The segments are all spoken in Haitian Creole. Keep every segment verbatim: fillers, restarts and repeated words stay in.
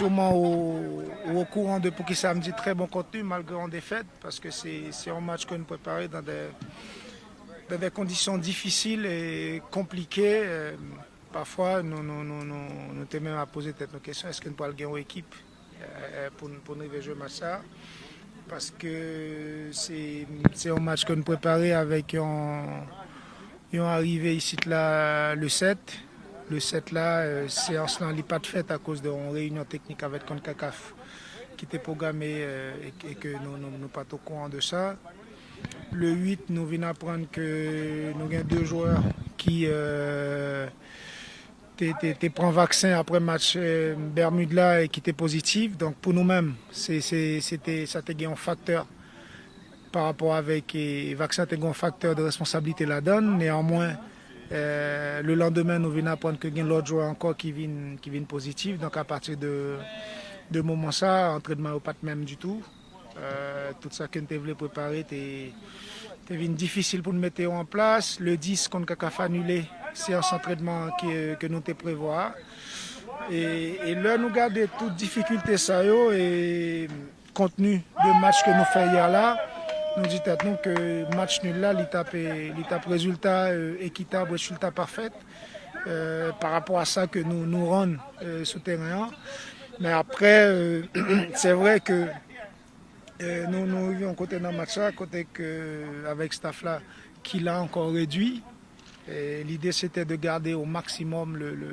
Koman ou, ou okouran de poukisa m di trè bon kontni malgre yon defèt, paske se, se yon match ke nou prepare dans des, dans des conditions difficiles et compliquées. Euh, pafwa, nou, nou, nou, nou, nou te menm ap poze tèt nou kesyon, èske nou pral gen yon ekip euh, pou, pou nou rive jwe match sa? Paske se, se yon match ke nou prepare avèk yon, yon arive isit la le sèt. Le sèt la, euh, seyans lan li pa t fèt akoz de yon reyinyon teknik avèk konkakaf ki te pwograme euh, e, e ke nou, nou, nou pa t okouran de sa. Le uit, nou vin aprann ke nou gen de jwè ki euh, te, te, te pran vaksen apre match euh, Bermud la e ki te pozitif. Donk pou nou menm, se, se, se te, sa te gen yon faktè pa rapò avèk e, vaksen te gen yon faktè de responsablite ladan l. Neyanmwen, euh, le landemen, nou vin aprann ke gen lòt jwè ankò ki vin, ki vin pozitif. Donk apati de, de moman sa, antrenman yo pa t menm ditou. Euh, tout sa ke n te vle prepare te, te vin difisil pou n mete yo an plas. Le dis, konkakaf anile seyans antrenman ke, ke nou te prevwa. E, e lè nou gade tout difikilte sa yo e kontni de match ke nou fè yè la, nou di tèt nou ke match nil la, li t ap, li t ap rezilta euh, ekitab, rezilta pafèt euh, pa rapò a sa ke nou, nou rann euh, sou teren an. Men apre, euh, se vre ke euh, nou, nou rive yon kote nan match la, kote ke avèk staff la ki la ankò redwi. E lide se te de gade o maksimòm le, le,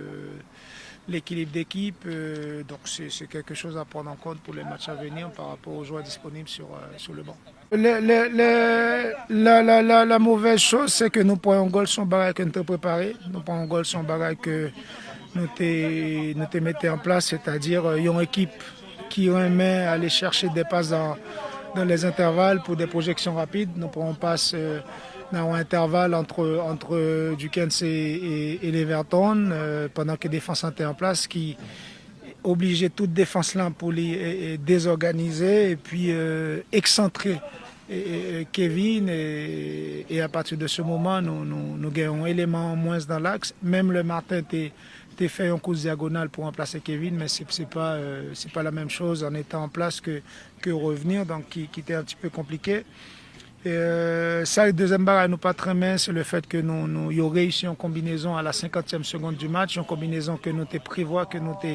l'équilibre d'équipe. Euh, donc c'est, c'est quelque chose à prendre en compte pour les matchs à venir par rapport aux joueurs disponibles sur, euh, sur le banc. Le, le, le, la, la, la, la mauvaise chose, se ke nou pran yon gòl se yon bagay ke nou te prepare. Nou pran yon gòl se yon bagay ke nou te, nou te mete an plas, sètadi euh, yon ekip ki renmen ale chèche de pas dans, dans les intervalles pour des projections rapides. Nou pran yon pas euh, nan yon entèval entre, entre Duckens et, et, et Leverton, euh, pandan ke defans lan te an plas ki oblije tout defans lan pou li e, e, dezòganize epi euh, eksantre e, e, e, Kevin e, e apati de se moman nou, nou, nou gen yon eleman an mwens nan laks. Menm le maten te, te fè yon kous dyagonal pou ranplase Kevin, men se, se pa, euh, se pa la menm choz an etan an plas ke, ke revenir, donk ki, ki te un petit peu konplike. Euh, sa, dezyèm bagay nou pa t renmen, se le fèt ke nou, nou, yo reyisi yon konbinezon a la senkantyèm segond di match, yon konbinezon ke nou te prevwa, ke nou te,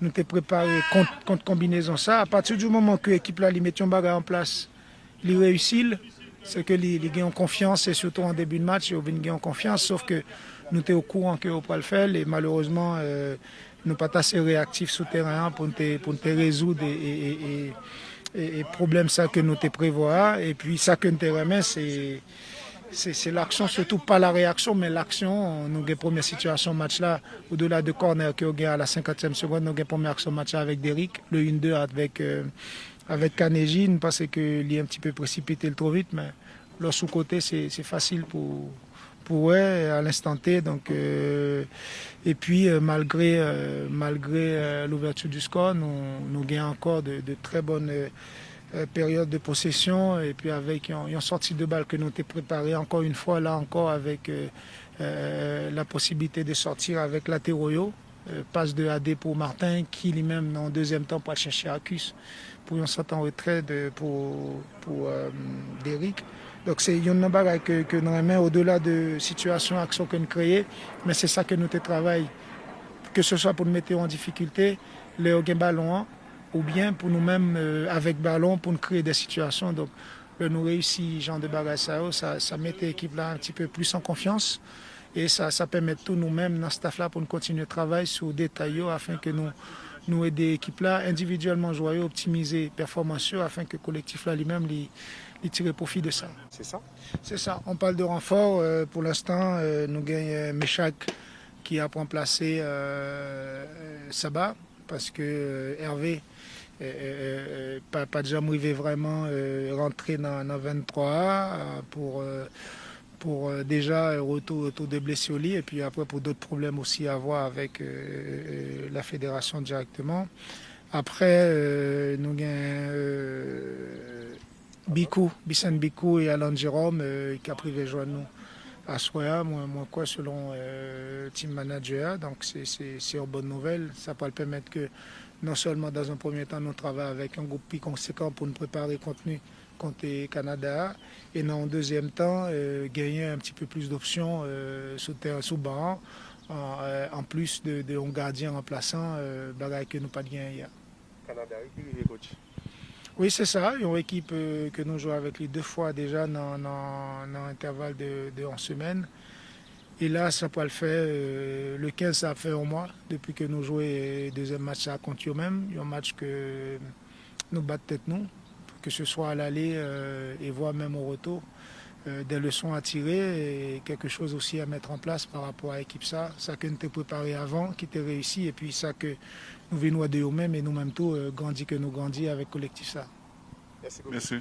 nou te prepare kont, kont konbinezon sa. Apati di moman ke ekip la li met yon bagay an plas, li reyisi l, se ke li, li gen yon konfyans, e sitou an debi de match, yo vin gen yon konfyans, sof ke nou te okouran ke yo pral fè l, e malerezman, euh, nou pa t ase reyaktif sou teren an pou n te, pou n te rezoud e, e, e, e, e, e pwoblèm sa ke nou te prevwa a. Epi sa ke n te renmen, se, se, se laksyon, sitou pa la reyaksyon, men laksyon. Nou gen premye sitiyasyon match la, odela de kònè ke yo gen a la senkantyèm segond, nou gen premye aksyon match la avèk Derrick, le un deux avèk, euh, avèk Kaneji, nou panse ke li un petit peu presipite l two vit, men lè w sou kote, se, se fasil pou, pou wè a l'instant T. Donk, euh, epi, euh, malgre, euh, malgre euh, l'ouverture du score, nou, nou gen ankò de, de très bonnes euh, euh, périodes de possession, epi avèk yon, yon sòti de bal ke nou te prepare ankò yon fwa, la ankò, avèk euh, euh, la posibilite de sòti avèk latero yo. Euh, pas de a de pou Martin, ki li menm nan dezyèm tan pral chèche Arcus pou yon sant an retrè de, pou, pou euh, Derrick. Donk se youn nan bagay ke, ke n renmen, odela de sitiyasyon aksyon ke n kreye, men se sa ke nou te travay, ke se swa pou n mete yo an difikilte lè yo gen balon an, oubyen pou nou menm euh, avèk balon pou n kreye de sitiyasyon. Donk lè nou reyisi jan de bagay sa yo, sa, sa mete ekip la un petit peu plus an konfyans. E sa, sa pèmèt tou nou menm nan staff la pou n kontinye travay sou detay yo afen ke nou, nou ede ekip la endividyèlman, jwè yo optimize pèfòmans yo afen ke kolektif la li menm li, li tire pwofi de sa. Se sa. Se sa. On parle de renfort, euh, pou lenstan euh, nou genyen Mechak ki ap ranplase euh, Saba. Paske euh, Hervé euh, euh, euh, pa, pa t janm rive vrèman euh, rantre nan, nan venntwa a euh, pou, euh, pou euh, deja euh, retou, retou de blesir li epi apre pou dòt pwoblèm osi avwa avèk euh, euh, la fédération directement. Apre euh, nou gen euh, Bikou, Bissen Bikou e Alan Jerome euh, ki ap rive jwenn nou aswè a. Mwen, mwen kwè selon euh, team manager a, donk se, se, se yon bòn nouvèl. Sa pral pèmèt ke Non sèlman, dans un premier temps, nou travay avèk yon gwoup pi konsekan pou n prepare kont nou kont Kanada a, e nan yon dezyèm tan, euh, genyen un petit peu plus d'options, euh, sou tè, sou ban an, an, euh, anplis de, de yon gadyen ranplasan, euh, bagay ke nou pa t genyen yè. Kanada, wi, ki rive, coach? Wi, se sa, yon ekip, euh, ke nou jwe avèk li de fwa deja nan, nan, nan entèval de, de yon semèn. E la, sa pral fè, euh, le kenz, sa ap fè yon mwa depi ke nou jwe, euh, dezyèm match sa kont yo menm, yon match ke nou bat tèt nou, ke se swa a lale, euh, e vwa menm o retou. Euh, des leçons à tirer et quelque chose aussi à mettre en place par rapport à ekip sa, sa ke nou te prepare avan, ki te reyisi, epi sa ke nou vin wè de yo menm, e nou menm tou, euh, grandi ke nou grandi avèk kolektif sa. Mèsi.